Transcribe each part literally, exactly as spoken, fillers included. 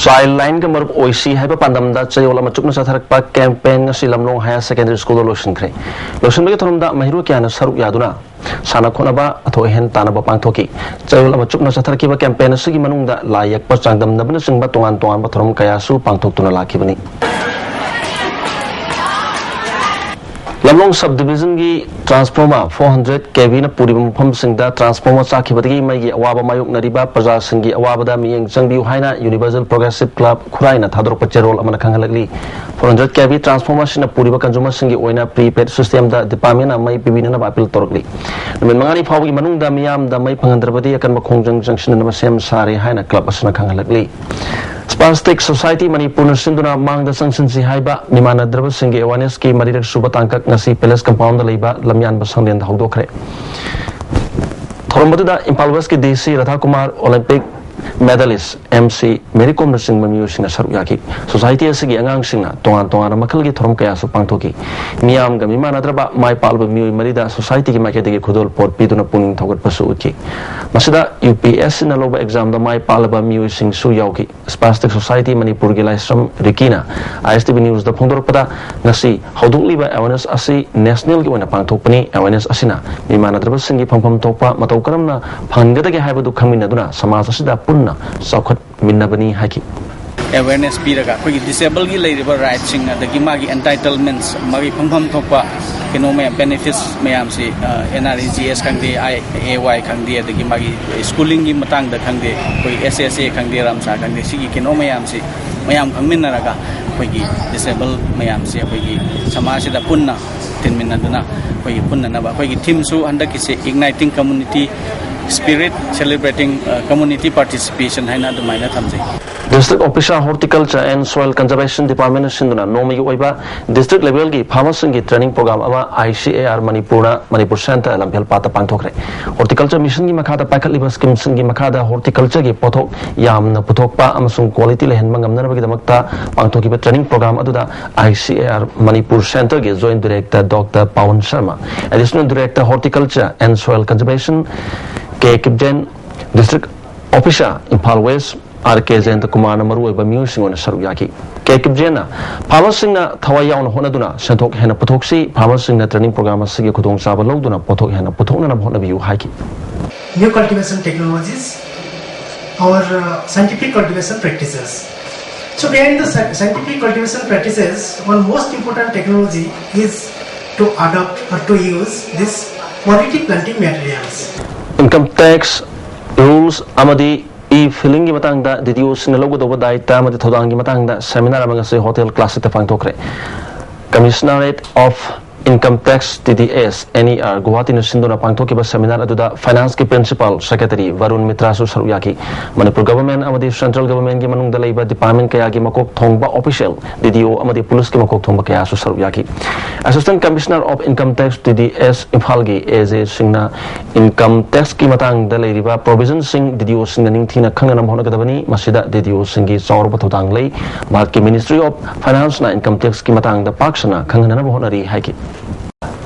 Child Line-ꯒ ꯃꯔꯨꯞ ꯑꯣꯏꯁꯤ ꯍꯥꯏꯕ ꯄꯥꯟꯗꯝꯗ ꯆꯌꯣꯜ ꯑꯃ ꯆꯨꯞꯅ ꯆꯠꯊꯔꯛꯄ campaign ꯉꯁꯤ ꯂꯝꯂꯣꯡ Higher Secondary School-ꯗ ꯂꯣꯏꯁꯤꯟꯈ꯭ꯔꯦ꯫ ꯂꯣꯏꯁꯤꯟꯕꯒꯤ ꯊꯧꯔꯝꯗ ꯃꯍꯩꯔꯣꯏ ꯀꯌꯥꯅ ꯁꯔꯨꯛ ꯌꯥꯗꯨꯅ ꯁꯥꯟꯅ ꯈꯣꯠꯅꯕ, ꯑꯊꯣꯏ ꯑꯍꯦꯟ ꯇꯥꯟꯅꯕ ꯄꯥꯡꯊꯣꯛꯈꯤ꯫ ꯆꯌꯣꯜ ꯑꯃ ꯆꯨꯞꯅ ꯆꯠꯊꯔꯛꯈꯤꯕ campaign ꯑꯁꯤꯒꯤ ꯃꯅꯨꯡꯗ ꯂꯥꯏ ꯌꯦꯛꯄ, ꯆꯥꯡꯗꯝꯅꯕꯅꯆꯤꯡꯕ ꯇꯣꯉꯥꯟ ꯇꯣꯉꯥꯟꯕ ꯊꯧꯔꯝ ꯀꯌꯥꯁꯨ ꯄꯥꯡꯊꯣꯛꯇꯨꯅ ꯂꯥꯛꯈꯤꯕꯅꯤ꯫ ꯂꯝꯂꯣꯡ Sub Division-ꯒꯤ transformer four hundred K V-ꯅ ꯄꯨꯔꯤꯕ ꯃꯐꯝꯁꯤꯡꯗ transformer ꯆꯥꯛꯈꯤꯕꯗꯒꯤ ꯃꯩꯒꯤ ꯑꯋꯥꯕ ꯃꯥꯌꯣꯛꯅꯔꯤꯕ ꯄ꯭ꯔꯖꯥꯁꯤꯡꯒꯤ ꯑꯋꯥꯕꯗ ꯃꯤꯠꯌꯦꯡ ꯆꯪꯕꯤꯌꯨ ꯍꯥꯏꯅ Universal Progressive Club ꯈꯨꯔꯥꯏꯅ ꯊꯥꯗꯣꯔꯛꯄ ꯆꯦꯔꯣꯜ ꯑꯃꯅ ꯈꯪꯍꯜꯂꯛꯂꯤ꯫ Four hundred K V transformer ꯑꯁꯤꯅ ꯄꯨꯔꯤꯕ consumer-ꯁꯤꯡꯒꯤ ꯑꯣꯏꯅ prepaid system-ꯗ department-ꯅ ꯃꯩ ꯄꯤꯕꯤꯅꯅꯕ appeal ꯇꯧꯔꯛꯂꯤ꯫ ꯅꯨꯃꯤꯠ ꯃꯉꯥꯅꯤ ꯐꯥꯎꯕꯒꯤ ꯃꯅꯨꯡꯗ ꯃꯤꯌꯥꯝꯗ ꯃꯩ ꯐꯪꯍꯟꯗ꯭ꯔꯕꯗꯤ ꯑꯀꯟꯕ ꯈꯣꯡꯖꯪ ꯆꯪꯁꯤꯟꯅꯅꯕ ꯁꯦꯝ ꯁꯥꯔꯦ ꯍꯥꯏꯅ club ꯑꯁꯤꯅ ꯈꯪꯍꯜꯂꯛꯂꯤ꯫ Spastic Society ꯃꯅꯤꯄꯨꯔꯅ ꯁꯤꯟꯗꯨꯅ ꯃꯥꯡꯗ ꯆꯪꯁꯤꯟꯁꯤ ꯍꯥꯏꯕ ꯃꯤꯃꯥꯟꯅꯗ꯭ꯔꯕꯁꯤꯡꯒꯤ awareness-ꯀꯤ ꯃꯔꯤꯔꯛ ꯁꯨꯕ ꯇꯥꯡꯀꯛ ꯉꯁꯤ Palace Compound-ꯗ ꯂꯩꯕ ꯂꯝꯌꯥꯟꯕ ꯁꯪꯂꯦꯟꯗ ꯍꯧꯗꯣꯛꯈ꯭ꯔꯦ꯫ ꯊꯧꯔꯝ ꯑꯗꯨꯗ Imphal West-ꯀꯤ D C ꯔꯥꯙꯥꯀꯨꯃꯥꯔ, Olympic medalist M C Mary ꯀꯣꯝꯅꯆꯤꯡꯕ ꯃꯤꯑꯣꯏꯁꯤꯡꯅ ꯁꯔꯨꯛ ꯌꯥꯈꯤ꯫ Society ꯑꯁꯤꯒꯤ ꯑꯉꯥꯡꯁꯤꯡꯅ ꯇꯣꯉꯥꯟ ꯇꯣꯉꯥꯟꯕ ꯃꯈꯜꯒꯤ ꯊꯧꯔꯝ ꯀꯌꯥꯁꯨ ꯄꯥꯡꯊꯣꯛꯈꯤ꯫ ꯃꯤꯌꯥꯝꯒ ꯃꯤꯃꯥꯟꯅꯗ꯭ꯔꯕ ꯃꯥꯏ ꯄꯥꯛꯂꯕ ꯃꯤꯑꯣꯏ ꯃꯔꯤꯗ society-ꯒꯤ ꯃꯥꯏꯀꯩꯗꯒꯤ ꯈꯨꯗꯣꯜꯄꯣꯠ ꯄꯤꯗꯨꯅ ꯄꯨꯛꯅꯤꯡ ꯊꯧꯒꯠꯄꯁꯨ ꯎꯠꯈꯤ꯫ ꯃꯁꯤꯗ U P S C-ꯅ ꯂꯧꯕ exam-ꯗ ꯃꯥꯏ ꯄꯥꯛꯂꯕ ꯃꯤꯑꯣꯏꯁꯤꯡꯁꯨ ꯌꯥꯎꯈꯤ꯫ Spastic Society ꯃꯅꯤꯄꯨꯔꯒꯤ ꯂꯥꯏꯁ꯭ꯔꯝ ꯔꯤꯀꯤꯅ I S T V News-ꯗ ꯐꯣꯡꯗꯣꯔꯛꯄꯗ, ꯉꯁꯤ ꯍꯧꯗꯣꯛꯂꯤꯕ awareness ꯑꯁꯤ national-ꯒꯤ ꯑꯣꯏꯅ ꯄꯥꯡꯊꯣꯛꯄꯅꯤ꯫ Awareness ꯑꯁꯤꯅ ꯃꯤꯃꯥꯟꯅꯗ꯭ꯔꯕꯁꯤꯡꯒꯤ ꯐꯪꯐꯝ ꯊꯣꯛꯄ ꯃꯇꯧ ꯀꯔꯝꯅ ꯐꯪꯍꯟꯒꯗꯒꯦ ꯍꯥꯏꯕꯗꯨ ꯈꯪꯃꯤꯟꯅꯗꯨꯅ ꯁꯃꯥꯖ ꯑꯁꯤꯗ ꯄꯨꯟꯅ ꯆꯥꯎꯈꯠꯃꯤꯟꯅꯕꯅꯤ ꯍꯥꯏꯈꯤ꯫ Awareness ꯄꯤꯔꯒ ꯑꯩꯈꯣꯏꯒꯤ disable-ꯒꯤ ꯂꯩꯔꯤꯕ rights-ꯁꯤꯡ, ꯑꯗꯒꯤ ꯃꯥꯒꯤ entitlements, ꯃꯥꯒꯤ ꯐꯪꯐꯝ ꯊꯣꯛꯄ ꯀꯩꯅꯣ ꯃꯌꯥꯝ, benefits ꯃꯌꯥꯝꯁꯤ, ꯑ, N R E G S ꯈꯪꯗꯦ, I A Y ꯈꯪꯗꯦ, ꯑꯗꯒꯤ ꯃꯥꯒꯤ schooling-ꯒꯤ ꯃꯇꯥꯡꯗ ꯈꯪꯗꯦ, ꯑꯩꯈꯣꯏ S S A ꯈꯪꯗꯦ, ꯔꯥꯝꯁꯥ ꯈꯪꯗꯦ, ꯁꯤꯒꯤ ꯀꯩꯅꯣ ꯃꯌꯥꯝꯁꯤ ꯃꯌꯥꯝ ꯈꯪꯃꯤꯟꯅꯔꯒ ꯑꯩꯈꯣꯏꯒꯤ disable ꯃꯌꯥꯝꯁꯤ ꯑꯩꯈꯣꯏꯒꯤ ꯁꯃꯥꯖꯁꯤꯗ ꯄꯨꯟꯅ ꯇꯤꯟꯃꯤꯟꯅꯗꯨꯅ ꯑꯩꯈꯣꯏꯒꯤ ꯄꯨꯟꯅꯅꯕ, ꯑꯩꯈꯣꯏꯒꯤ theme-ꯁꯨ ꯍꯟꯗꯛꯀꯤꯁꯦ Igniting Community Spirit, Celebrating, ꯑ, Community Participation ꯍꯥꯏꯅ ꯑꯗꯨꯃꯥꯏꯅ ꯊꯝꯖꯩ꯫ District Officer Horticulture and Soil Conservation Department-ꯅ ꯁꯤꯟꯗꯨꯅ ꯅꯣꯡꯃꯒꯤ ꯑꯣꯏꯕ district level-ꯒꯤ farmer-ꯁꯤꯡꯒꯤ training program ꯑꯃ I C A R ꯃꯅꯤꯄꯨꯔꯅ ꯃꯅꯤꯄꯨꯔ Centre ꯂꯝꯐꯦꯜꯄꯥꯠꯇ ꯄꯥꯡꯊꯣꯛꯈ꯭ꯔꯦ꯫ Horticulture Mission-ꯒꯤ ꯃꯈꯥꯗ ꯄꯥꯏꯈꯠꯂꯤꯕ scheme-ꯁꯤꯡꯒꯤ ꯃꯈꯥꯗ horticulture-ꯒꯤ ꯄꯣꯠꯊꯣꯛ ꯌꯥꯝꯅ ꯄꯨꯊꯣꯛꯄ ꯑꯃꯁꯨꯡ quality ꯂꯩꯍꯟꯕ ꯉꯝꯅꯅꯕꯒꯤꯗꯃꯛꯇ ꯄꯥꯡꯊꯣꯛꯈꯤꯕ training program ꯑꯗꯨꯗ I C A R Manipur Centre-ꯒꯤ Joint Director Doctor Pawan Sharma, Additional Director Horticulture and Soil Conservation K Kipden, District Officer Imphal West, R K Jayanta ꯀꯨꯃꯥꯔꯅ ꯃꯔꯨꯑꯣꯏꯕ ꯃꯤꯑꯣꯏꯁꯤꯡ ꯑꯣꯏꯅ ꯁꯔꯨꯛ ꯌꯥꯈꯤ꯫ ꯀꯦ ꯀꯤꯞꯖꯦꯟꯅ farmerꯁꯤꯡꯅ ꯊꯋꯥꯏ ꯌꯥꯎꯅ ꯍꯣꯠꯅꯗꯨꯅ ꯁꯦꯟꯊꯣꯛ ꯍꯦꯟꯅ ꯄꯨꯊꯣꯛꯁꯤ, farmerꯁꯤꯡꯅ training programme ꯑꯁꯤꯒꯤ ꯈꯨꯗꯣꯡꯆꯥꯕ ꯂꯧꯗꯨꯅ ꯄꯣꯠꯊꯣꯛ ꯍꯦꯟꯅ ꯄꯨꯊꯣꯛꯅꯅꯕ ꯍꯣꯠꯅꯕꯤꯌꯨ ꯍꯥꯏꯈꯤ꯫ New cultivation technologies or uh, scientific cultivation practices. So behind the sci- scientific cultivation practices, one most important technology is to adopt or to use this quality planting materials. Income tax rules ꯑꯃꯗꯤ e-filing ꯒꯤ ꯃꯇꯥꯡꯗ DDO ꯁꯤꯡꯅ ꯂꯧꯒꯗꯧꯕ ꯗꯥꯏꯇ ꯑꯃꯗꯤ ꯊꯧꯗꯥꯡꯒꯤ ꯃꯇꯥꯡꯗ seminar ꯑꯃ ꯉꯁꯤ Hotel Classic ꯇ ꯄꯥꯡꯊꯣꯛꯈ꯭ꯔꯦ꯫ Commissionerate of Income Tax, TDS, NER, ꯒꯨꯋꯥꯍꯥꯇꯤꯅ ꯁꯤꯟꯗꯨꯅ ꯄꯥꯡꯊꯣꯛꯈꯤꯕ seminar ꯑꯗꯨꯗ finance ꯀꯤ principal secretary ꯚꯔꯨꯟ ꯃꯤꯇ꯭ꯔꯥꯁꯨ ꯁꯔꯨꯛ ꯌꯥꯈꯤ꯫ ꯃꯅꯤꯄꯨꯔ government ꯑꯃꯗꯤ central government ꯀꯤ ꯃꯅꯨꯡꯗ ꯂꯩꯕ department ꯀꯌꯥꯒꯤ ꯃꯀꯣꯛ ꯊꯣꯡꯕ official, DDO ꯑꯃꯗꯤ police ꯀꯤ ꯃꯀꯣꯛ ꯊꯣꯡꯕ ꯀꯌꯥꯁꯨ ꯁꯔꯨꯛ ꯌꯥꯈꯤ꯫ Assistant Commissioner of Income Tax, TDS, ꯏꯝꯐꯥꯜꯒꯤ ꯑꯦ ꯖꯦ ꯁꯤꯡꯅ income tax ꯀꯤ ꯃꯇꯥꯡꯗ ꯂꯩꯔꯤꯕ provision ꯁꯤꯡ DDO ꯁꯤꯡꯅ ꯅꯤꯡꯊꯤꯅ ꯈꯪꯅꯅꯕ ꯍꯣꯠꯅꯒꯗꯕꯅꯤ꯫ ꯃꯁꯤꯗ DDO ꯁꯤꯡꯒꯤ ꯆꯥꯎꯔꯕ ꯊꯧꯗꯥꯡ ꯂꯩ꯫ ꯚꯥꯔꯠꯀꯤ Ministry of Finance ꯅ income tax ꯀꯤ ꯃꯇꯥꯡꯗ ꯄꯥꯛ ꯁꯟꯅ ꯈꯪꯍꯟꯅꯅꯕ ꯍꯣꯠꯅꯔꯤ ꯍꯥꯏꯈꯤ꯫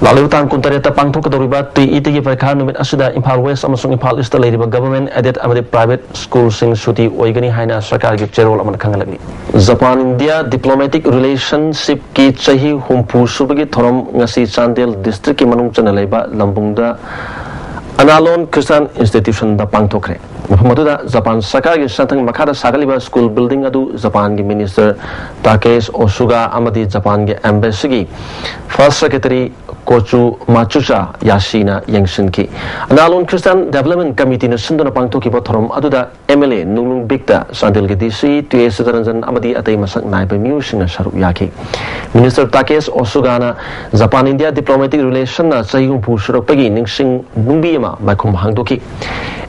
ꯂꯥꯛꯂꯤꯕ ꯇꯥꯡ ꯀꯨꯟꯇꯔꯦꯠꯇ ꯄꯥꯡꯊꯣꯛꯀꯗꯧꯔꯤꯕ TET ꯒꯤ ꯄꯔꯤꯈꯥ ꯅꯨꯃꯤꯠ ꯑꯁꯤꯗ ꯏꯝꯐꯥꯜ West ꯑꯃꯁꯨꯡ ꯏꯝꯐꯥꯜ East ꯇ ꯂꯩꯔꯤꯕ government aided ꯑꯃꯗꯤ private school ꯁꯤꯡ ꯁꯨꯇꯤ ꯑꯣꯏꯒꯅꯤ ꯍꯥꯏꯅ ꯁꯔꯀꯥꯔꯒꯤ ꯆꯦꯔꯣꯜ ꯑꯃꯅ ꯈꯪꯍꯜꯂꯛꯂꯤ꯫ ꯖꯄꯥꯟ ꯏꯟꯗꯤꯌꯥ diplomatic relationship ꯀꯤ ꯆꯍꯤ ꯍꯨꯝꯐꯨ ꯁꯨꯕꯒꯤ ꯊꯧꯔꯝ ꯉꯁꯤ ꯆꯥꯟꯗꯦꯜ district ꯀꯤ ꯃꯅꯨꯡ ꯆꯟꯅ ꯂꯩꯕ ꯂꯝꯕꯨꯡꯗ ꯑꯅꯥꯂꯣꯟ Christian Institution ꯗ ꯄꯥꯡꯊꯣꯛꯈ꯭ꯔꯦ꯫ ꯃꯐꯝ ꯑꯗꯨꯗ ꯖꯄꯥꯟ ꯁꯔꯀꯥꯔꯒꯤ ꯁꯦꯟꯊꯪ ꯃꯈꯥꯗ ꯁꯥꯒꯠꯂꯤꯕ school building ꯑꯗꯨ ꯖꯄꯥꯟꯒꯤ minister ꯇꯥꯀꯦꯁ ꯑꯣꯁꯨꯒꯥ ꯑꯃꯗꯤ ꯖꯄꯥꯟꯒꯤ embassy ꯒꯤ first secretary ꯀꯣꯆꯨ ꯃꯥꯆꯨꯆꯥ ꯌꯥꯁꯤꯅ ꯌꯦꯡꯁꯤꯟꯈꯤ꯫ ꯑꯅꯥꯂꯣꯟ Christian Development Committee ꯅ ꯁꯤꯟꯗꯨꯅ ꯄꯥꯡꯊꯣꯛꯈꯤꯕ ꯊꯧꯔꯝ ꯑꯗꯨꯗ MLA ꯅꯣꯡꯂꯨꯡ ꯕꯤꯛꯇ, ꯆꯥꯟꯗꯦꯜꯒꯤ DC ꯇꯨ ꯑꯦ ꯁꯤꯇꯔꯟꯖꯟ ꯑꯃꯗꯤ ꯑꯇꯩ ꯃꯁꯛ ꯅꯥꯏꯕ ꯃꯤꯑꯣꯏꯁꯤꯡꯅ ꯁꯔꯨꯛ ꯌꯥꯈꯤ꯫ Minister ꯇꯥꯀꯦꯁ ꯑꯣꯁꯨꯒꯥꯅ ꯖꯄꯥꯟ ꯏꯟꯗꯤꯌꯥ diplomatic relation ꯅ ꯆꯍꯤ ꯍꯨꯝꯐꯨ ꯁꯨꯔꯛꯄꯒꯤ ꯅꯤꯡꯁꯤꯡ ꯅꯨꯡꯕꯤ ꯑꯃ ꯃꯥꯏꯈꯨꯝ ꯍꯥꯡꯗꯣꯛꯈꯤ꯫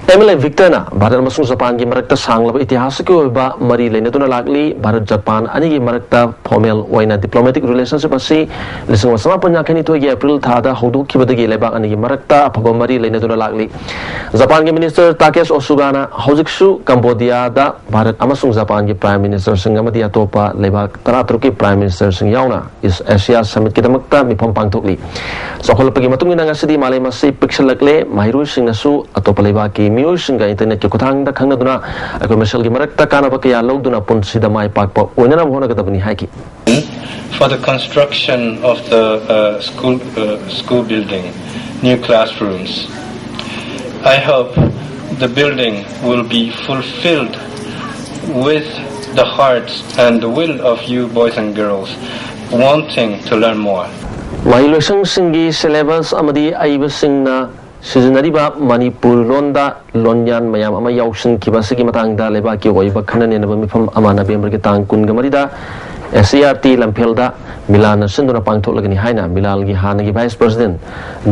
MLA ꯕꯤꯛꯇꯔꯅ ꯚꯥꯔꯠ ꯑꯃꯁꯨꯡ ꯖꯄꯥꯟꯒꯤ ꯃꯔꯛꯇ ꯁꯥꯡꯂꯕ ꯏꯇꯤꯍꯥꯁꯀꯤ ꯑꯣꯏꯕ ꯃꯔꯤ ꯂꯩꯅꯗꯨꯅ ꯂꯥꯛꯂꯤ꯫ ꯚꯥꯔꯠ ꯖꯄꯥꯟ ꯑꯅꯤꯒꯤ ꯃꯔꯛꯇ formal ꯑꯣꯏꯅ diplomatic relationship ꯑꯁꯤ ꯂꯤꯁꯤꯡ ꯑꯃ ꯆꯃꯥꯄꯟ ꯌꯥꯡꯈꯩꯅꯤꯊꯣꯏꯒꯤ April ꯊꯥꯗ ꯍꯧꯗꯣꯛꯈꯤꯕꯗꯒꯤ ꯂꯩꯕꯥꯛ ꯑꯅꯤꯒꯤ ꯃꯔꯛꯇ ꯑꯐꯕ ꯃꯔꯤ ꯂꯩꯅꯗꯨꯅ ꯂꯥꯛꯂꯤ꯫ ꯖꯄꯥꯟꯒꯤ minister ꯇꯥꯀꯦꯁ ꯑꯣꯁꯨꯒꯥꯅ ꯍꯧꯖꯤꯛꯁꯨ ꯀꯝꯕꯣꯗꯤꯌꯥꯗ ꯚꯥꯔꯠ ꯑꯃꯁꯨꯡ ꯖꯄꯥꯟꯒꯤ prime minister ꯁꯤꯡ ꯑꯃꯗꯤ ꯑꯇꯣꯞꯄ ꯂꯩꯕꯥꯛ ꯇꯔꯥꯇꯔꯨꯛꯀꯤ prime minister ꯁꯤꯡ ꯌꯥꯎꯅ East Asia Summit ꯀꯤꯗꯃꯛꯇ ꯃꯤꯐꯝ ꯄꯥꯡꯊꯣꯛꯂꯤ꯫ ꯆꯥꯎꯈꯠꯂꯛꯄꯒꯤ ꯃꯇꯨꯡ ꯏꯟꯅ ꯉꯁꯤꯗꯤ ꯃꯥꯂꯦꯝ ꯑꯁꯤ ꯄꯤꯛꯁꯤꯜꯂꯛꯂꯦ꯫ ꯃꯍꯩꯔꯣꯏꯁꯤꯡꯅꯁꯨ ꯑꯇꯣꯞꯄ ꯂꯩꯕꯥꯛꯀꯤ ꯃꯤꯑꯣꯏꯁꯤꯡꯒ ꯏꯟꯇꯔꯅꯦꯠꯀꯤ ꯈꯨꯠꯊꯥꯡꯗ ꯈꯪꯅꯗꯨꯅ ꯑꯩꯈꯣꯏ ꯃꯁꯦꯜꯒꯤ ꯃꯔꯛꯇ ꯀꯥꯟꯅꯕ ꯀꯌꯥ ꯂꯧꯗꯨꯅ ꯄꯨꯟꯁꯤꯗ ꯃꯥꯏ ꯄꯥꯛꯄ ꯑꯣꯏꯅꯅꯕ ꯍꯣꯠꯅꯒꯗꯕꯅꯤ ꯍꯥꯏꯈꯤ꯫ For the construction of the uh, school, uh, school building, new classrooms. I hope the building will be fulfilled with the hearts and the will of you boys and girls wanting to learn more. ꯃꯍꯩꯂꯣꯏꯁꯪꯁꯤꯡꯒꯤ syllabus ꯑꯃꯗꯤ ꯑꯏꯕꯁꯤꯡꯅ ꯁꯤꯖꯤꯟꯅꯔꯤꯕ ꯃꯅꯤꯄꯨꯔ ꯂꯣꯟꯗ ꯂꯣꯟꯌꯥꯟ ꯃꯌꯥꯝ ꯑꯃ ꯌꯥꯎꯁꯤꯟꯈꯤꯕ ꯑꯁꯤꯒꯤ ꯃꯇꯥꯡꯗ ꯂꯩꯕꯥꯛꯀꯤ ꯑꯣꯏꯕ ꯈꯟꯅ ꯅꯩꯅꯕ ꯃꯤꯐꯝ ꯑꯃ ꯅꯕꯦꯝꯕꯔꯒꯤ ꯇꯥꯡ ꯀꯨꯟꯒ ꯃꯔꯤꯗ ꯑꯦꯁ ꯁꯤ ꯑꯥꯔ ꯇꯤ ꯂꯝꯐꯦꯜꯗ ꯃꯤꯂꯥꯟꯅ ꯁꯤꯟꯗꯨꯅ ꯄꯥꯡꯊꯣꯛꯂꯒꯅꯤ ꯍꯥꯏꯅ ꯃꯤꯂꯥꯜꯒꯤ ꯍꯥꯟꯅꯒꯤ ꯚꯥꯏꯁ ꯄ꯭ꯔꯁꯤꯗꯦꯟ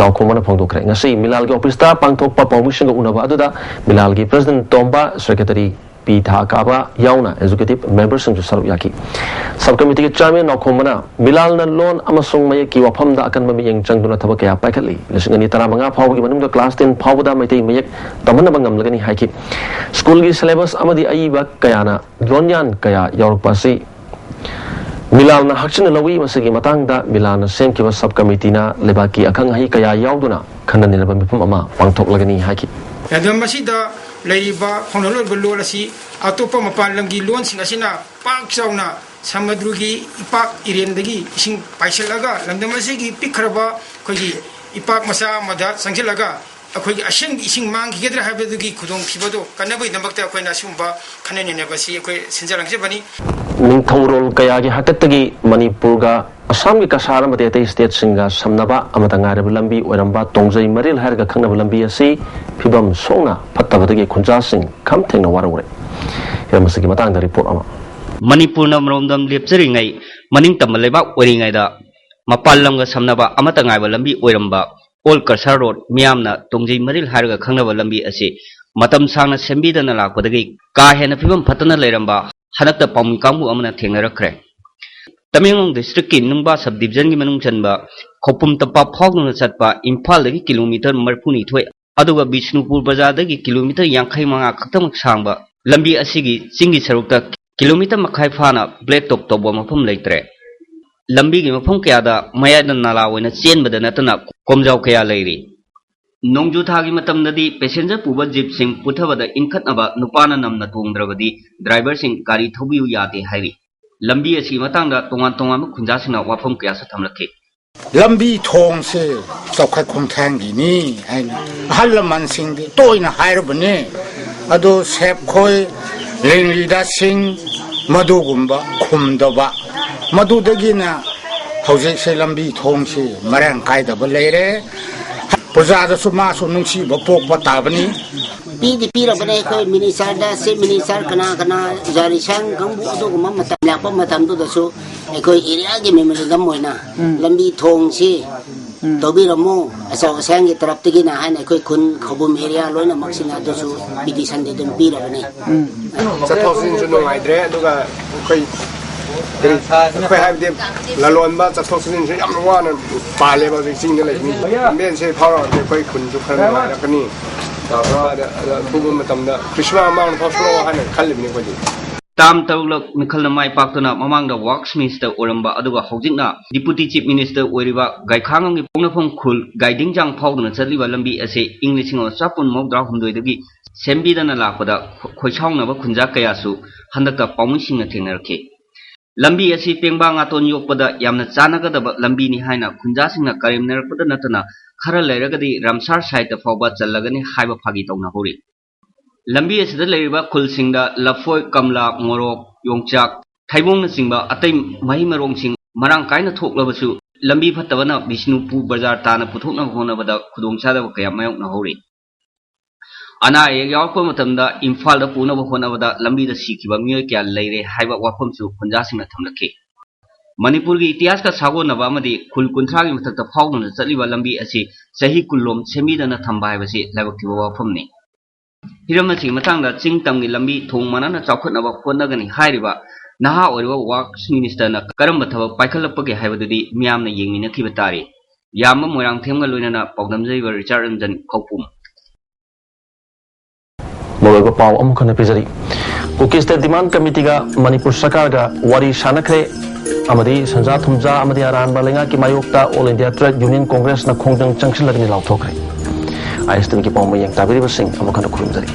ꯅꯥꯎꯈꯣꯝꯕꯅ ꯐꯣꯡꯗꯣꯛꯈ꯭ꯔꯦ꯫ ꯉꯁꯤ ꯃꯤꯂꯥꯜꯒꯤ ꯑꯣꯐꯤꯁꯇ ꯄꯥꯡꯊꯣꯛꯄ ꯄꯥꯎꯃꯤꯁꯤꯡꯒ ꯎꯅꯕ ꯑꯗꯨꯗ ꯃꯤꯂꯥꯜꯒꯤ ꯄ꯭ꯔꯁꯤꯗꯦꯟ ꯇꯣꯝꯕ, ꯁꯦꯀ꯭ꯔꯦꯇꯔꯤ ꯄꯤ ꯊꯥꯀꯥꯕ ꯌꯥꯎꯅ ꯑꯦꯛꯖꯤꯀ꯭ꯌꯨꯇꯤꯚ ꯃꯦꯝꯕꯔꯁꯤꯡꯁꯨ ꯁꯔꯨꯛ ꯌꯥꯈꯤ꯫ ꯁꯕ ꯀꯃꯤꯇꯤꯒꯤ ꯆꯤꯌꯥꯔꯃꯦꯟ ꯅꯥꯎꯈꯣꯝꯕꯅ ꯃꯤꯂꯥꯜꯅ ꯂꯣꯟ ꯑꯃꯁꯨꯡ ꯃꯌꯦꯛꯀꯤ ꯋꯥꯐꯝꯗ ꯑꯀꯟꯕ ꯃꯤꯠꯌꯦꯡ ꯆꯪꯗꯨꯅ ꯊꯕꯛ ꯀꯌꯥ ꯄꯥꯏꯈꯠꯂꯤ꯫ ꯂꯤꯁꯤꯡ ꯑꯅꯤ ꯇꯔꯥꯃꯉꯥ ꯐꯥꯎꯕꯒꯤ ꯃꯅꯨꯡꯗ ꯀ꯭ꯂꯥꯁ ꯇꯦꯟ ꯐꯥꯎꯕꯗ ꯃꯩꯇꯩ ꯃꯌꯦꯛ ꯇꯝꯍꯟꯅꯕ ꯉꯝꯂꯒꯅꯤ ꯍꯥꯏꯈꯤ꯫ ꯁ꯭ꯀꯨꯜꯒꯤ ꯁꯦꯂꯦꯕꯁ ꯑꯃꯗꯤ ꯑꯏꯕ ꯀꯌꯥꯅ ꯂꯣꯟꯌꯥꯟ ꯀꯌꯥ ꯌꯥꯎꯔꯛꯄ ꯑꯁꯤ ꯃꯤꯂꯥꯜꯅ ꯍꯛꯆꯤꯟꯅ ꯂꯧꯏ꯫ ꯃꯁꯤꯒꯤ ꯃꯇꯥꯡꯗ ꯃꯤꯂꯥꯜꯅ ꯁꯦꯝꯈꯤꯕ ꯁꯕ ꯀꯃꯤꯇꯤꯅ ꯂꯩꯕꯥꯛꯀꯤ ꯑꯈꯪ ꯑꯍꯩ ꯀꯌꯥ ꯌꯥꯎꯗꯨꯅ ꯈꯟꯅ ꯅꯩꯅꯕ ꯃꯤꯐꯝ ꯑꯃ ꯄꯥꯡꯊꯣꯛꯂꯒꯅꯤ ꯍꯥꯏꯈꯤ꯫ ꯂꯝꯗꯝ ꯑꯁꯤꯗ ꯂꯩꯔꯤꯕ ꯈꯣꯡꯂꯣꯏꯕ ꯂꯣꯟ ꯑꯁꯤ ꯑꯇꯣꯞꯄ ꯃꯄꯥꯟ ꯂꯝꯒꯤ ꯂꯣꯟꯁꯤꯡ ꯑꯁꯤꯅ ꯄꯥꯛ ꯆꯥꯎꯅ ꯁꯃꯨꯗ꯭ꯔꯒꯤ ꯏꯄꯥꯛ ꯏꯔꯦꯟꯗꯒꯤ ꯏꯁꯤꯡ ꯄꯥꯏꯁꯤꯜꯂꯒ ꯂꯝꯗꯝ ꯑꯁꯤꯒꯤ ꯄꯤꯛꯈ꯭ꯔꯕ ꯑꯩꯈꯣꯏꯒꯤ ꯏꯄꯥꯛ ꯃꯆꯥ ꯑꯃꯗ ꯆꯪꯁꯤꯜꯂꯒ ꯑꯩꯈꯣꯏꯒꯤ ꯑꯁꯦꯡꯕ ꯏꯁꯤꯡ ꯃꯥꯡꯈꯤꯒꯗ꯭ꯔꯥ ꯍꯥꯏꯕꯗꯨꯒꯤ ꯈꯨꯗꯣꯡꯊꯤꯕꯗꯣ ꯀꯟꯅꯕꯒꯤꯗꯃꯛꯇ ꯑꯩꯈꯣꯏꯅ ꯑꯁꯤꯒꯨꯝꯕ ꯈꯟꯅ ꯅꯩꯅꯕ ꯑꯁꯤ ꯑꯩꯈꯣꯏ ꯁꯤꯟꯖ ꯂꯥꯡꯖꯕꯅꯤ꯫ ꯅꯤꯡꯊꯧꯔꯣꯜ ꯀꯌꯥꯒꯤ ꯍꯥꯛꯇꯛꯇꯒꯤ ꯃꯅꯤꯄꯨꯔꯒ ꯑꯁꯥꯝꯒꯤ ꯀꯁꯥꯔ ꯑꯃꯗꯤ ꯑꯇꯩ ꯁ꯭ꯇꯦꯠꯁꯤꯡꯒ ꯁꯝꯅꯕ ꯑꯃꯠꯇ ꯉꯥꯏꯔꯕ ꯂꯝꯕꯤ ꯑꯣꯏꯔꯝꯕ ꯇꯣꯡꯖꯩ ꯃꯔꯤꯜ ꯍꯥꯏꯔꯒ ꯈꯪꯅꯕ ꯂꯝꯕꯤ ꯑꯁꯤ ꯐꯤꯕꯝ ꯁꯣꯛꯅ ꯐꯠꯇꯕꯗꯒꯤ ꯈꯨꯟꯖꯥꯁꯤꯡ ꯈꯝ ꯊꯦꯡꯅ ꯋꯥꯔꯧꯔꯦ꯫ ꯍꯤꯔꯝ ꯑꯁꯤꯒꯤ ꯃꯇꯥꯡꯗ ꯔꯤꯄꯣꯔꯠ ꯑꯃ꯫ ꯃꯅꯤꯄꯨꯔꯅ ꯃꯔꯣꯝꯗꯣꯝ ꯂꯦꯞꯆꯔꯤꯉꯩ, ꯃꯅꯤꯡ ꯇꯝꯕ ꯂꯩꯕꯥꯛ ꯑꯣꯏꯔꯤꯉꯩꯗ ꯃꯄꯥꯟ ꯂꯝꯒ ꯁꯝꯅꯕ ꯑꯃꯠꯇ ꯉꯥꯏꯕ ꯂꯝꯕꯤ ꯑꯣꯏꯔꯝꯕ ꯑꯣꯜ ꯀꯁꯥꯔ ꯔꯣꯗ, ꯃꯤꯌꯥꯝꯅ ꯇꯣꯡꯖꯩ ꯃꯔꯤꯜ ꯍꯥꯏꯔꯒ ꯈꯪꯅꯕ ꯂꯝꯕꯤ ꯑꯁꯤ ꯃꯇꯝ ꯁꯥꯡꯅ ꯁꯦꯝꯕꯤꯗꯅ ꯂꯥꯛꯄꯗꯒꯤ ꯀꯥ ꯍꯦꯟꯅ ꯐꯤꯕꯝ ꯐꯠꯇꯅ ꯂꯩꯔꯝꯕ ꯍꯟꯗꯛꯇ ꯄꯥꯎꯃꯤ ꯀꯥꯡꯕꯨ ꯑꯃꯅ ꯊꯦꯡꯅꯔꯛꯈ꯭ꯔꯦ꯫ ꯇꯃꯦꯡꯂꯣꯡ ꯗꯤꯁꯇ꯭ꯔꯤꯛꯀꯤ ꯅꯨꯡꯕꯥ ꯁꯕ ꯗꯤꯕꯤꯖꯟꯒꯤ ꯃꯅꯨꯡ ꯆꯟꯕ ꯈꯧꯄꯨꯝ ꯇꯝꯄꯥꯛ ꯐꯥꯎꯗꯨꯅ ꯆꯠꯄ ꯏꯝꯐꯥꯜꯗꯒꯤ ꯀꯤꯂꯣꯃꯤꯇꯔ ꯃꯔꯤꯐꯨꯅꯤꯊꯣꯏ, ꯑꯗꯨꯒ ꯕꯤꯁꯅꯨꯄꯨꯔ ꯕꯖꯥꯔꯗꯒꯤ ꯀꯤꯂꯣꯃꯤꯇꯔ ꯌꯥꯡꯈꯩ ꯃꯉꯥ ꯈꯛꯇꯃꯛ ꯁꯥꯡꯕ ꯂꯝꯕꯤ ꯑꯁꯤꯒꯤ ꯆꯤꯡꯒꯤ ꯁꯔꯨꯛꯇ ꯀꯤꯂꯣꯃꯤꯇꯔ ꯃꯈꯥꯏ ꯐꯥꯅ ꯕ꯭ꯂꯦꯛ ꯇꯣꯞ ꯇꯧꯕ ꯃꯐꯝ ꯂꯩꯇ꯭ꯔꯦ꯫ ꯂꯝꯕꯤꯒꯤ ꯃꯐꯝ ꯀꯌꯥꯗ ꯃꯌꯥꯏꯗ ꯅꯥꯂꯥ ꯑꯣꯏꯅ ꯆꯦꯟꯕꯗ ꯅꯠꯇꯅ ꯀꯣꯝꯖꯥꯎ ꯀꯌꯥ ꯂꯩꯔꯤ꯫ ꯅꯣꯡꯖꯨ ꯊꯥꯒꯤ ꯃꯇꯝꯗꯗꯤ ꯄꯦꯁꯦꯟꯖꯔ ꯄꯨꯕ ꯖꯤꯞꯁꯤꯡ ꯄꯨꯊꯕꯗ ꯏꯟꯈꯠꯅꯕ ꯅꯨꯄꯥꯅ ꯅꯝꯅ ꯇꯣꯡꯗ꯭ꯔꯕꯗꯤ ꯗ꯭ꯔꯥꯏꯚꯔꯁꯤꯡ ꯒꯥꯔꯤ ꯊꯧꯕꯤꯌꯨ ꯌꯥꯗꯦ ꯍꯥꯏꯔꯤ꯫ ꯂꯝꯕꯤ ꯑꯁꯤꯒꯤ ꯃꯇꯥꯡꯗ ꯇꯣꯉꯥꯟ ꯇꯣꯉꯥꯟꯕ ꯈꯨꯟꯖꯥꯁꯤꯡꯅ ꯋꯥꯐꯝ ꯀꯌꯥꯁꯨ ꯊꯝꯂꯛꯈꯤ꯫ ꯂꯝꯕꯤ ꯊꯣꯡꯁꯦ ꯆꯥꯎꯈꯠ ꯈꯣꯡꯊꯥꯡꯒꯤꯅꯤ ꯍꯥꯏꯅ ꯑꯍꯜ ꯂꯃꯟꯁꯤꯡꯗꯤ ꯇꯣꯏꯅ ꯍꯥꯏꯔꯕꯅꯤ꯫ ꯑꯗꯣ ꯁꯦꯞꯈꯣꯏ ꯂꯦꯡꯂꯤꯗꯥꯁꯤꯡ ꯃꯗꯨꯒꯨꯝꯕ ꯈꯨꯝꯗꯕ, ꯃꯗꯨꯗꯒꯤꯅ ꯍꯧꯖꯤꯛꯁꯦ ꯂꯝꯕꯤ ꯊꯣꯡꯁꯤ ꯃꯔꯥꯡ ꯀꯥꯏꯗꯕ ꯂꯩꯔꯦ꯫ ꯄ꯭ꯔꯖꯥꯗꯁꯨ ꯃꯥꯁꯨ ꯅꯨꯡꯁꯤꯕ ꯄꯣꯛꯄ ꯇꯥꯕꯅꯤ꯫ ꯄꯤꯗꯤ ꯄꯤꯔꯕꯅꯦ ꯑꯩꯈꯣꯏ ꯃꯤꯅꯤꯁꯇꯔꯗ, ꯆꯤꯐ ꯃꯤꯅꯤꯁꯇꯔ, ꯀꯅꯥ ꯀꯅꯥ ꯖꯥꯔꯤꯁꯥꯡ ꯀꯥꯡꯕꯨ ꯑꯗꯨꯒꯨꯝꯕ ꯃꯇꯝ ꯂꯥꯛꯄ ꯃꯇꯝꯗꯨꯗꯁꯨ ꯑꯩꯈꯣꯏ ꯑꯦꯔꯤꯌꯥꯒꯤ ꯃꯦꯃꯣꯔꯦꯟꯗꯝ ꯑꯣꯏꯅ ꯂꯝꯕꯤ ꯊꯣꯡꯁꯤ ꯇꯧꯕꯤꯔꯝꯃꯨ ꯑꯆꯧ ꯑꯁꯥꯡꯒꯤ ꯇꯔꯞꯇꯒꯤꯅ ꯍꯥꯏꯅ ꯑꯩꯈꯣꯏ ꯈꯨꯟ ꯈꯧꯕꯨꯝ ꯑꯦꯔꯤꯌꯥ ꯂꯣꯏꯅꯃꯛꯁꯤꯅ ꯑꯗꯨꯁꯨ ꯄꯤꯇꯤꯁꯟꯗꯤ ꯑꯗꯨꯝ ꯄꯤꯔꯕꯅꯦ꯫ ꯆꯠꯊꯣꯛ ꯆꯠꯁꯤꯟꯁꯨ ꯅꯨꯡꯉꯥꯏꯇ꯭ꯔꯦ, ꯑꯗꯨꯒ ꯑꯩꯈꯣꯏ ꯀꯔꯤ, ꯑꯩꯈꯣꯏ ꯍꯥꯏꯕꯗꯤ ꯂꯂꯣꯟꯕ ꯆꯠꯊꯣꯛ ꯆꯠꯁꯤꯟꯁꯨ ꯌꯥꯝꯅ ꯋꯥꯅ ꯄꯥꯜꯂꯦꯕ ꯍꯧꯖꯤꯛ ꯆꯤꯡꯗ ꯂꯩꯕ ꯃꯤ꯫ ꯂꯝꯕꯦꯟꯁꯦ ꯐꯥꯎꯔꯛꯑꯗꯤ ꯑꯩꯈꯣꯏ ꯈꯨꯟꯁꯨ ꯈꯔ ꯅꯨꯡꯉꯥꯏꯔꯛꯀꯅꯤ꯫ ꯑꯗ, ꯑꯗ ꯑꯊꯨꯕ ꯃꯇꯝꯗ ꯈ꯭ꯔꯤꯁꯃꯥꯁ ꯃꯃꯥꯡꯗ ꯐꯥꯎꯁꯂꯛꯑꯣ ꯍꯥꯏꯅ ꯈꯜꯂꯤꯕꯅꯤ ꯑꯩꯈꯣꯏꯗꯤ꯫ ꯇꯥꯝ ꯇꯔꯨꯛꯂꯛ ꯃꯤꯈꯜꯅ ꯃꯥꯏ ꯄꯥꯛꯇꯨꯅ ꯃꯃꯥꯡꯗ ꯋꯥꯔꯛꯁ ꯃꯤꯅꯤꯁꯇꯔ ꯑꯣꯏꯔꯝꯕ ꯑꯗꯨꯒ ꯍꯧꯖꯤꯛꯅ ꯗꯤꯄꯨꯇꯤ ꯆꯤꯐ ꯃꯤꯅꯤꯁꯇꯔ ꯑꯣꯏꯔꯤꯕ ꯒꯥꯏꯈꯥꯉꯝꯒꯤ ꯄꯣꯛꯅꯐꯝ ꯈꯨꯜ ꯒꯥꯏꯗꯤꯡꯖꯥꯡ ꯐꯥꯎꯗꯨꯅ ꯆꯠꯂꯤꯕ ꯂꯝꯕꯤ ꯑꯁꯤ ꯏꯪ ꯂꯤꯁꯤꯡ ꯑꯃ ꯆꯥꯄꯨꯟ ꯃꯧꯗ꯭ꯔꯥ ꯍꯨꯝꯗꯣꯏꯗꯒꯤ ꯁꯦꯝꯕꯤꯗꯅ ꯂꯥꯛꯄꯗ ꯈꯣꯏꯁꯥꯎꯅꯕ ꯈꯨꯟꯖꯥ ꯀꯌꯥꯁꯨ ꯍꯟꯗꯛꯇ ꯄꯥꯎꯃꯤꯁꯤꯡꯅ ꯊꯦꯡꯅꯔꯛꯈꯤ꯫ ꯂꯝꯕꯤ ꯑꯁꯤ ꯄꯦꯡꯕꯥ ꯉꯥꯇꯣꯟ ꯌꯣꯛꯄꯗ ꯌꯥꯝꯅ ꯆꯥꯟꯅꯒꯗꯕ ꯂꯝꯕꯤꯅꯤ ꯍꯥꯏꯅ ꯈꯨꯟꯖꯥꯁꯤꯡꯅ ꯀꯔꯦꯝꯅꯔꯛꯄꯗ ꯅꯠꯇꯅ ꯈꯔ ꯂꯩꯔꯒꯗꯤ ꯔꯥꯝꯁꯥꯔ ꯁꯥꯏꯠꯇ ꯐꯥꯎꯕ ꯆꯜꯂꯒꯅꯤ ꯍꯥꯏꯕ ꯐꯥꯒꯤ ꯇꯧꯅꯍꯧꯔꯤ꯫ ꯂꯝꯕꯤ ꯑꯁꯤꯗ ꯂꯩꯔꯤꯕ ꯈꯨꯜꯁꯤꯡꯗ ꯂꯐꯣꯏ, ꯀꯝꯂꯥ, ꯃꯣꯔꯣꯛ, ꯌꯣꯡꯆꯥꯛ, ꯊꯩꯕꯣꯡꯅꯆꯤꯡꯕ ꯑꯇꯩ ꯃꯍꯩ ꯃꯔꯣꯡꯁꯤꯡ ꯃꯔꯥꯡ ꯀꯥꯏꯅ ꯊꯣꯛꯂꯕꯁꯨ ꯂꯝꯕꯤ ꯐꯠꯇꯕꯅ ꯕꯤꯁꯅꯨꯄꯨꯔ ꯕꯖꯥꯔ ꯇꯥꯟꯅ ꯄꯨꯊꯣꯛꯅꯕ ꯍꯣꯠꯅꯕꯗ ꯈꯨꯗꯣꯡꯆꯥꯗꯕ ꯀꯌꯥ ꯃꯥꯌꯣꯛꯅꯍꯧꯔꯤ꯫ ꯑꯅꯥ ꯑꯌꯦꯛ ꯌꯥꯎꯔꯛꯄ ꯃꯇꯝꯗ ꯏꯝꯐꯥꯜꯗ ꯄꯨꯅꯕ ꯍꯣꯠꯅꯕꯗ ꯂꯝꯕꯤꯗ ꯁꯤꯈꯤꯕ ꯃꯤꯑꯣꯏ ꯀꯌꯥ ꯂꯩꯔꯦ ꯍꯥꯏꯕ ꯋꯥꯐꯝꯁꯨ ꯈꯨꯟꯖꯥꯁꯤꯡꯅ ꯊꯝꯂꯛꯈꯤ꯫ ꯃꯅꯤꯄꯨꯔꯒꯤ ꯏꯇꯤꯍꯥꯁꯀ ꯁꯥꯒꯣꯟꯅꯕ ꯑꯃꯗꯤ ꯈꯨꯜ ꯀꯨꯟꯊ꯭ꯔꯥꯒꯤ ꯃꯊꯛꯇ ꯐꯥꯎꯗꯨꯅ ꯆꯠꯂꯤꯕ ꯂꯝꯕꯤ ꯑꯁꯤ ꯆꯍꯤ ꯀꯨꯟꯂꯣꯝ ꯁꯦꯝꯕꯤꯗꯅ ꯊꯝꯕ ꯍꯥꯏꯕꯁꯤ ꯂꯥꯏꯕꯛ ꯊꯤꯕ ꯋꯥꯐꯝꯅꯤ꯫ ꯍꯤꯔꯝ ꯑꯁꯤꯒꯤ ꯃꯇꯥꯡꯗ ꯆꯤꯡ ꯇꯝꯒꯤ ꯂꯝꯕꯤ ꯊꯣꯡ ꯃꯥꯟꯅꯅ ꯆꯥꯎꯈꯠꯅꯕ ꯍꯣꯠꯅꯒꯅꯤ ꯍꯥꯏꯔꯤꯕ ꯅꯍꯥ ꯑꯣꯏꯔꯤꯕ ꯋꯥꯔꯛꯁ ꯃꯤꯅꯤꯁꯇꯔꯅ ꯀꯔꯝꯕ ꯊꯕꯛ ꯄꯥꯏꯈꯠꯂꯛꯄꯒꯦ ꯍꯥꯏꯕꯗꯨꯗꯤ ꯃꯤꯌꯥꯝꯅ ꯌꯦꯡꯃꯤꯟꯅꯈꯤꯕ ꯇꯥꯔꯤ꯫ ꯌꯥꯝꯕ ꯃꯣꯏꯔꯥꯡꯊꯦꯝꯒ ꯂꯣꯏꯅꯅ ꯄꯥꯎꯗꯝꯖꯔꯤꯕ ꯔꯤꯆꯥꯔꯗ ꯔꯟꯖꯟ ꯈꯧꯄꯨꯝ꯫ ꯃꯔꯨꯑꯣꯏꯕ ꯄꯥꯎ ꯑꯃꯨꯛ ꯍꯟꯅ ꯄꯤꯖꯔꯤ꯫ ꯀꯨꯀꯤ ꯁ꯭ꯇꯦꯠ ꯗꯤꯃꯥꯟ ꯀꯃꯤꯇꯤꯒ ꯃꯅꯤꯄꯨꯔ ꯁꯔꯀꯥꯔꯒ ꯋꯥꯔꯤ ꯁꯥꯟꯅꯈ꯭ꯔꯦ ꯑꯃꯗꯤ ꯁꯟꯖꯥ ꯊꯨꯝꯖꯥ ꯑꯃꯗꯤ ꯑꯔꯥꯟꯕ ꯂꯩꯉꯥꯛꯀꯤ ꯃꯥꯌꯣꯛꯇ ꯑꯣꯜ ꯏꯟꯗꯤꯌꯥ ꯇ꯭ꯔꯦꯗ ꯌꯨꯅꯤꯌꯟ ꯀꯣꯡꯒ꯭ꯔꯦꯁꯅ ꯈꯣꯡꯖꯪ ꯆꯪꯁꯤꯜꯂꯒꯅꯤ ꯂꯥꯎꯊꯣꯛꯈ꯭ꯔꯦ꯫ ꯑꯥꯏ ꯑꯦꯁ ꯇꯤꯚꯤꯒꯤ ꯄꯥꯎ ꯃꯌꯦꯡ ꯇꯥꯕꯤꯔꯤꯕꯁꯤꯡ ꯑꯃꯨꯛ ꯍꯟꯅ ꯈꯨꯔꯨꯝꯖꯔꯤ꯫